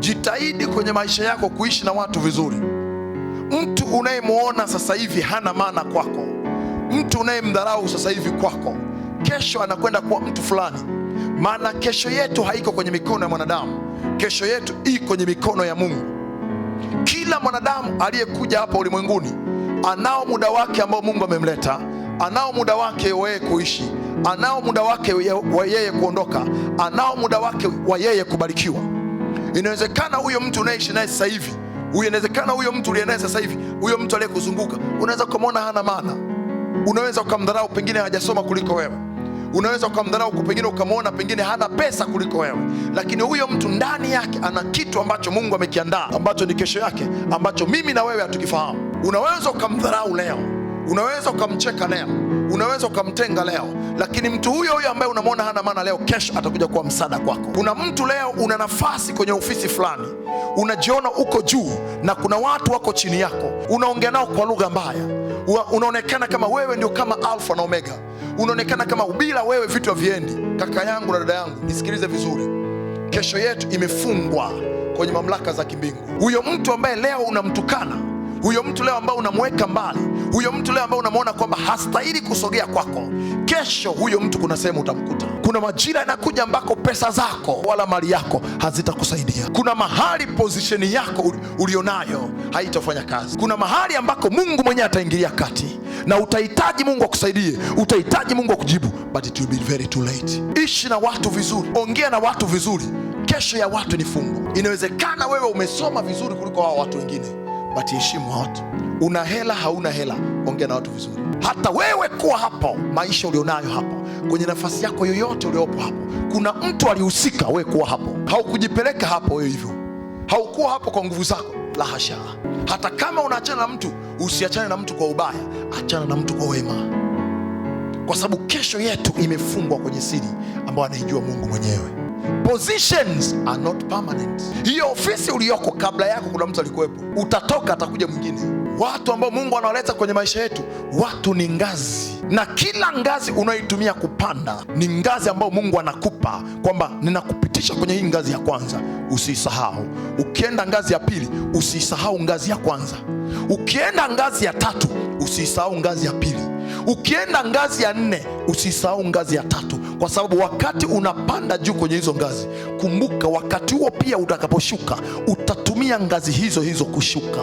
Jitahidi kwenye maisha yako kuishi na watu vizuri. Mtu unayemwona sasa hivi hana maana kwako, mtu unayemdharau sasa hivi kwako, kesho anakwenda kuwa mtu fulani. Maana kesho yetu haiko kwenye mikono ya mwanadamu, kesho yetu iko kwenye mikono ya Mungu. Kila mwanadamu aliyekuja hapa ulimwenguni anao muda wake ambao Mungu amemleta, anao muda wake wa yeye kuishi, anao muda wake wa yeye kuondoka, anao muda wake wa yeye kubarikiwa. Inawezekana huyo mtu unayeishi naye sasa hivi, huyo, inawezekana huyo mtu uliye naye sasa hivi, huyo mtu aliyekuzunguka, unaweza ukamwona hana maana, unaweza ukamdharau, pengine hajasoma kuliko wewe, unaweza ukamdharau, pengine ukamwona pengine hana pesa kuliko wewe, lakini huyo mtu ndani yake ana kitu ambacho Mungu amekiandaa, ambacho ni kesho yake, ambacho mimi na wewe hatukifahamu. Unaweza ukamdharau leo, unaweza ukamcheka leo, unaweza ukamtenga leo, lakini mtu huyo huyo ambaye unamwona hana maana leo, kesho atakuja kuwa msaada kwako. Kuna mtu leo una nafasi kwenye ofisi fulani, unajiona uko juu na kuna watu wako chini yako, unaongea nao kwa lugha mbaya, unaonekana kama wewe ndio kama alfa na omega, unaonekana kama bila wewe vitu haviendi. Kaka yangu na dada yangu, nisikilize vizuri, kesho yetu imefungwa kwenye mamlaka za kimbingu. Huyo mtu ambaye leo unamtukana, huyo mtu leo ambaye unamweka mbali, huyo mtu leo ambaye unamwona kwamba hastahili kusogea kwako, kesho huyo mtu kuna sehemu utamkuta. Kuna majira yanakuja ambako pesa zako wala mali yako hazitakusaidia. Kuna mahali position yako ulionayo haitafanya kazi. Kuna mahali ambako Mungu mwenyewe ataingilia kati na utahitaji Mungu akusaidie, utahitaji Mungu akujibu, but it will be very too late. Ishi na watu vizuri, ongea na watu vizuri. Kesho ya watu ni fumbo. Inawezekana wewe umesoma vizuri kuliko hao watu wengine, but heshimu watu. Una hela hauna hela, ongea na watu vizuri. Hata wewe kuwa hapo, maisha ulionayo hapo, kwenye nafasi yako yoyote uliopo hapo, kuna mtu alihusika wewe kuwa hapo. Haukujipeleka hapo wewe hivyo, haukuwa hapo kwa nguvu zako, la hasha. Hata kama unaachana na mtu, usiachane na mtu kwa ubaya, achana na mtu kwa wema, kwa sababu kesho yetu imefungwa kwenye siri ambayo anaijua Mungu mwenyewe. Positions are not permanent. Hiyo ofisi uliyoko, kabla yako kuna mtu alikuwepo, utatoka, atakuja mwingine. Watu ambao Mungu anawaleta kwenye maisha yetu, watu ni ngazi, na kila ngazi unayoitumia kupanda ni ngazi ambayo Mungu anakupa kwamba ninakupitisha kwenye hii ngazi ya kwanza, usisahau. Ukienda ngazi ya pili, usisahau ngazi ya kwanza. Ukienda ngazi ya tatu, usisahau ngazi ya pili. Ukienda ngazi ya nne, usisahau ngazi ya tatu, kwa sababu wakati unapanda juu kwenye hizo ngazi, kumbuka wakati huo pia utakaposhuka utatumia ngazi hizo hizo kushuka.